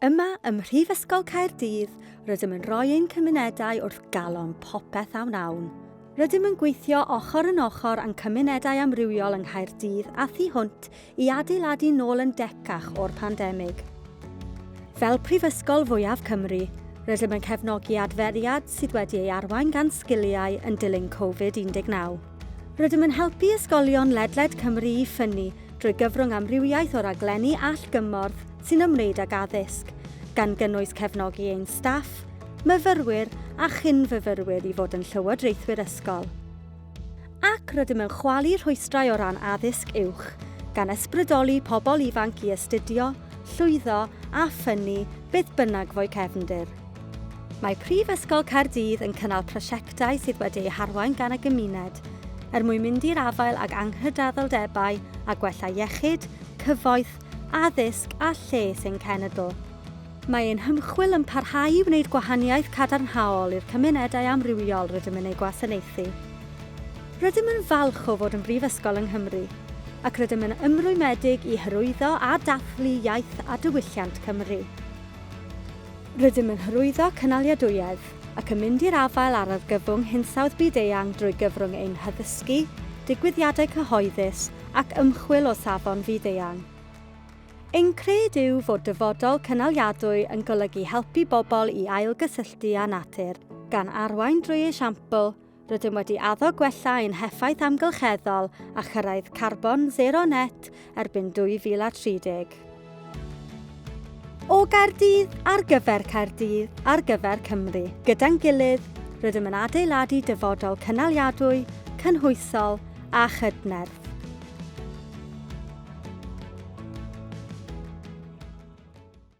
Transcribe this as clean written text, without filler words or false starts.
Yma ym Mhrifysgol Caerdydd, rydym yn rhoi ein cymunedau wrth galon popeth a wnawn. Rydym yn gweithio ochr yn ochr â'n cymunedau amrywiol yng Nghaerdydd a thu hwnt i adeiladu nôl yn decach o'r pandemig. Fel prifysgol fwyaf Cymru, rydym yn cefnogi adferiad sydd wedi ei arwain gan sgiliau yn dilyn Covid-19. Rydym yn helpu ysgolion ledled Cymru i ffynnu drwy gyfrwng amrywiaeth o raglenni allgymorth sy'n ymwneud ag addysg, gan gynnwys cefnogi ein staff, myfyrwyr a chyn-fyfyrwyr i fod yn llywodraethwyr ysgol. Ac rydym yn chwalu rhwystrau o ran addysg uwch, gan ysbrydoli pobl ifanc i astudio, llwyddo a ffynnu beth bynnag fo'u cefndir. Mae Prifysgol Caerdydd yn cynnal prosiectau sydd wedi eu harwain gan y gymuned, er mwyn mynd i'r afael ag anghydraddoldebau a gwella iechyd, cyfoeth, addysg a lles ein cenedl. Mae ein hymchwil yn parhau i wneud gwahaniaeth cadarnhaol i'r cymunedau amrywiol rydym yn eu gwasanaethu. Rydym yn falch o fod yn brifysgol yng Nghymru, ac rydym yn ymrwymedig i hyrwyddo a dathlu iaith a diwylliant Cymru. Rydym yn hyrwyddo cynaliadwyedd ac yn mynd i'r afael â'r argyfwng hinsawdd byd-eang drwy gyfrwng ein haddysgu, digwyddiadau cyhoeddus ac ymchwil o safon fyd-eang. Ein cred yw fod dyfodol cynaliadwy yn golygu helpu bobl i ailgysylltu â natur, gan arwain drwy esiampl, Rydym wedi addo gwella ein heffaith amgylcheddol a chyrraedd carbon sero net erbyn 2030. O Gaerdydd, ar gyfer Caerdydd, ar gyfer Cymru. Gyda'n gilydd, rydym yn adeiladu dyfodol cynaliadwy, cynhwysol a chydnerth.